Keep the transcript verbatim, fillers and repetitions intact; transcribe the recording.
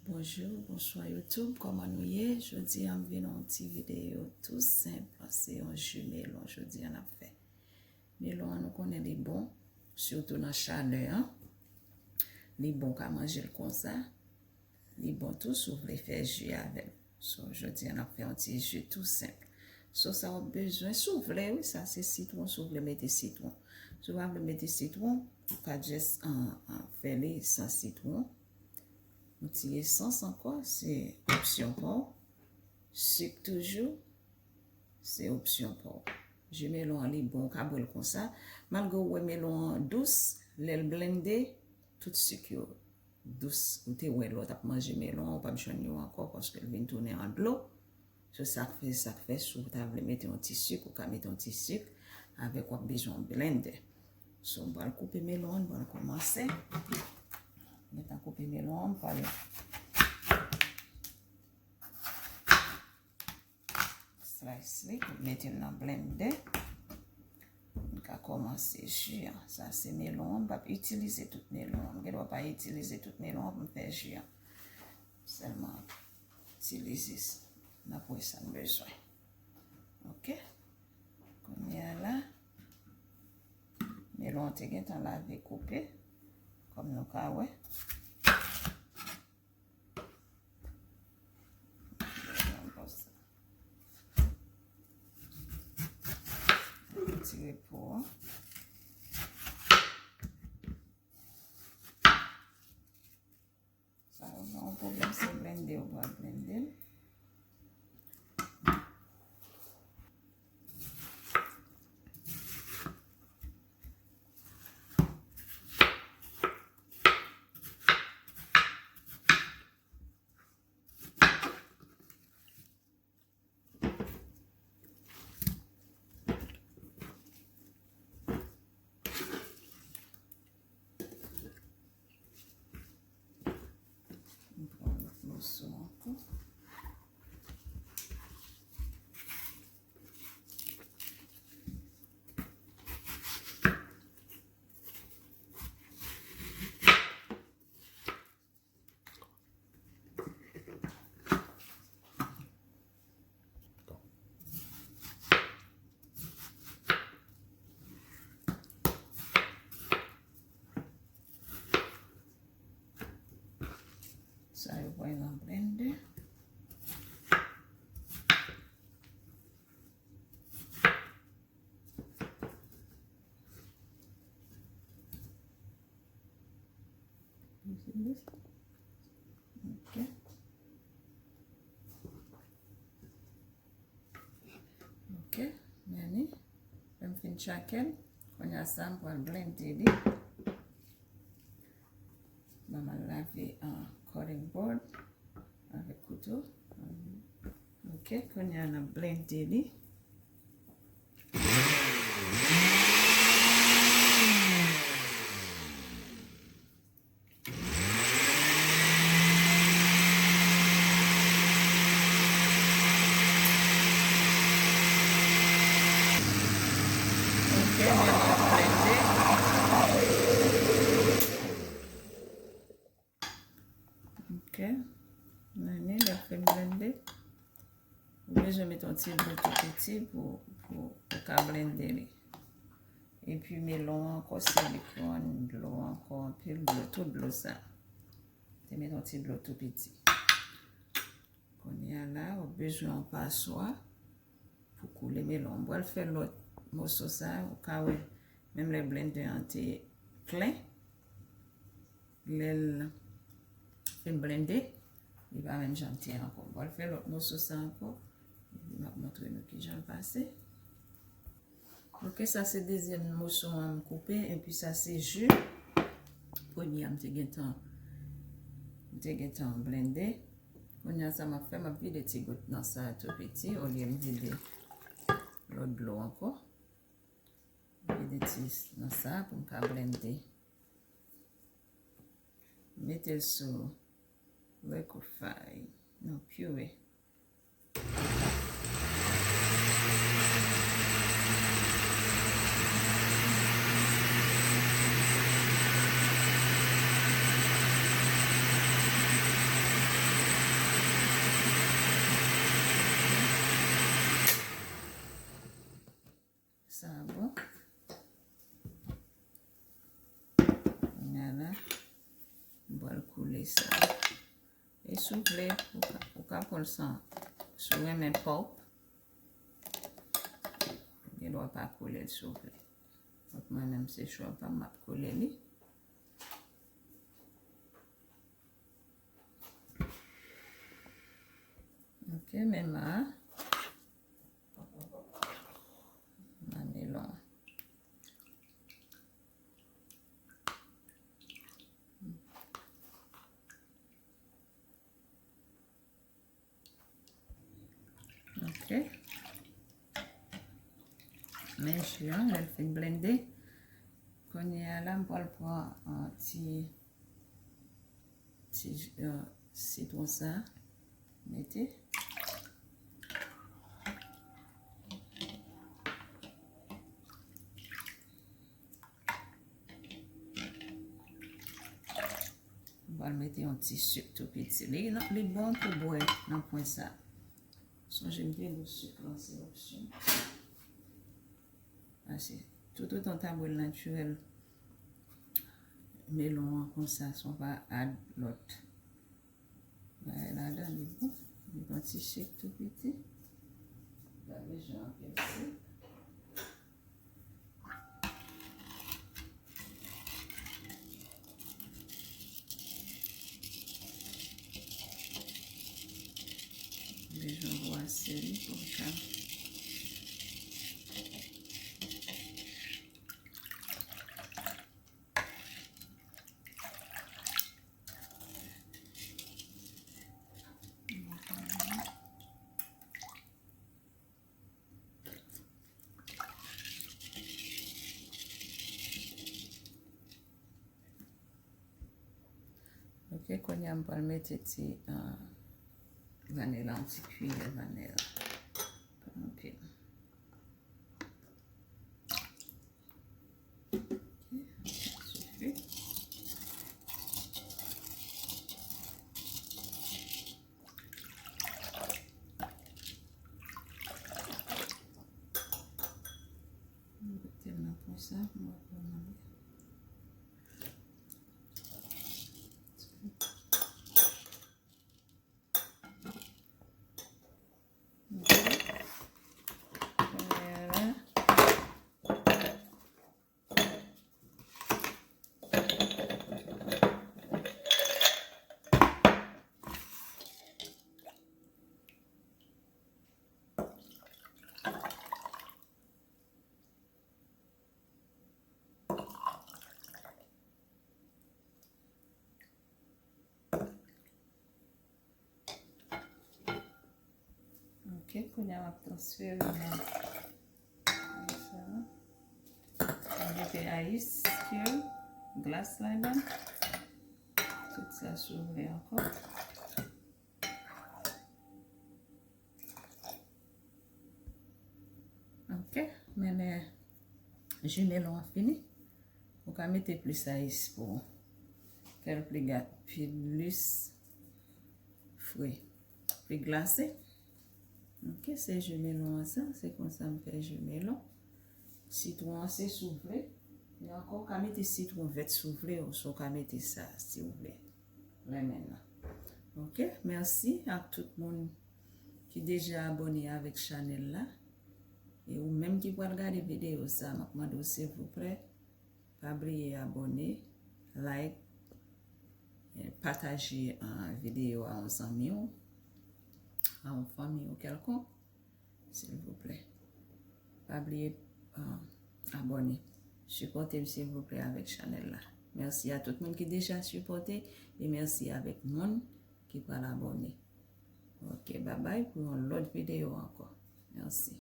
Bonjou, bonswa YouTube, kòman nou ye? Jodi a m vin yon ti videyo tou senp, se yon ji melon jodi a n ap fè. Melon an nou konnen li bon, sitou nan chalè an. Li bon ka manje l konsa. Li bon tou si w vle fè ji avè l. So, jodi a n ap fè yon ti ji tou senp. So, sa w ap bezwen, si w vle, wi, sa se sitwon, si w vle mete sitwon. Si w pa vle mete sitwon, ou ka just, an, an, fè li san sitwon. Yon ti esans ankò, se opsyon pa w. Sik toujou, se opsyon pa w. Ji melon an, li bon, ou ka bwè l konsa. Malgre w wè melon an dous, lè l blende, tout sik yo dous. Ou te wè lè w t ap manje melon an, ou p ap jwenn yo ankò paske l vin tounen an dlo. Se sa k fè, sa k fè, si w ta vle mete yon ti sik, ou ka mete yon ti sik avèk w ap bezwen yon blender. So, m pral koupe melon an, m pral kòmanse. Gentan koupe melon an, m pral slice li pou mete l nan blender. M ka kòmanse ji an. Sa se melon an. M p ap itilize tout melon an. M gen dwa pa itilize tout melon an pou m fè ji an. Sèlman itilize s-, n ap wè sa n bezwen. Ok. Kounye a la, melon an te gentan lave koupe, kòm nou ka wè. Retire po a. Sa yo pa yon pwoblèm, se blende ou pral blende l. M pran lòt moso ankò. Sa yo pral nan blender. Ok. Ok, men li. Lè m fin tchake l, kounye a sa m pral blende li. Bon, m al lave, ah, cutting board avèk kouto. Ok, kounye a n ap blende li. Ok, men l ap blende. Ok. Nani, lè l fin blende, ou bezwen mete yon ti dlo tou piti pou, pou ou ka blende li. Epi melon an ankò, se li ki rann dlo ankò, anpil dlo, tout dlo sa. Te mete yon ti dlo tou piti. Kounye a la, ou bezwen yon paswa pou koule melon. M pral fè lòt moso sa, ou ka wè, menm lè blender an te plen, lè l fin blende, li pa menm jan l te ye ankò. M pral fè lòt moso sa ankò, epi m ap montre nou kijan l pase. Ok, sa se dezyèm moso an m koupe, epi sa se ji. Premye a m te gentan, m te gentan blende. Kounye a sa m ap fè, m ap vide ti gout nan sa tou piti, olye m vide lòt dlo ankò. Vide ti nan sa pou m ka blende. Mete l sou liquefy, non, pure. E si w vle, ou ka, ou ka pran l san, si w renmen pulp, ou gen dwa pa kole l si w vle. Donk, mwen menm, se chwa pa m, m ap kole li. Ok, men ma, ma melon. Ok. Men ji an, lè l fin blende, kounye a la, m pral pran, ah, ti, ti, ah, sitwon sa, mete. M pral mete yon ti sik tou piti. Li, li bon pou bwè nan pwen sa. Sonje m te di w sik lan se opsyon. Pase toutotan w ta bwè l natirèl, melon an konsa, san w pa add lòt bagay ladan, li bon. Li bon ti sik tou piti. Pa bezwen anpil sik. Bezwen bwase li pou l ka. Ok, kounye a m pral mete ti, ah, vanila, yon ti kiyè vanila. Ok. Ok, sa sifi. Mwen mete l nan pwen sa, mwen pran nan li. Ok. Kounye a la. Ok, kounye a m ap transfere nan sa. M mete ice cube, glas ladan. Tout sa sou vle ankò. Ok, men lè ji melon an fini, ou ka mete plis ice pou fè l pli ga-, plis fre, pli glase. Ok, se ji melon an sa, se konsa m fè ji melon. Sitwon an se si w vle. E ankò, ou ka mete sitwon vèt si w vle, oswa ou ka mete sa si w vle. Renmen nan. Ok, mèsi a tout moun ki deja abòne avèk chanèl la. E ou menm ki pral gade videyo sa, m ap mande w silvouplè, pa bliye abòne, like, e pataje, ah, videyo a yon zanmi w, a yon fanmi w kèlkonk. Silvouplè. Pa bliye, ah, abòne. Sipòte m, silvouplè, avèk chanèl la. Mèsi a tout moun ki deja sipòte e mèsi avèk moun ki pral abòne. Ok, babay pou yon lòt videyo ankò. Mèsi.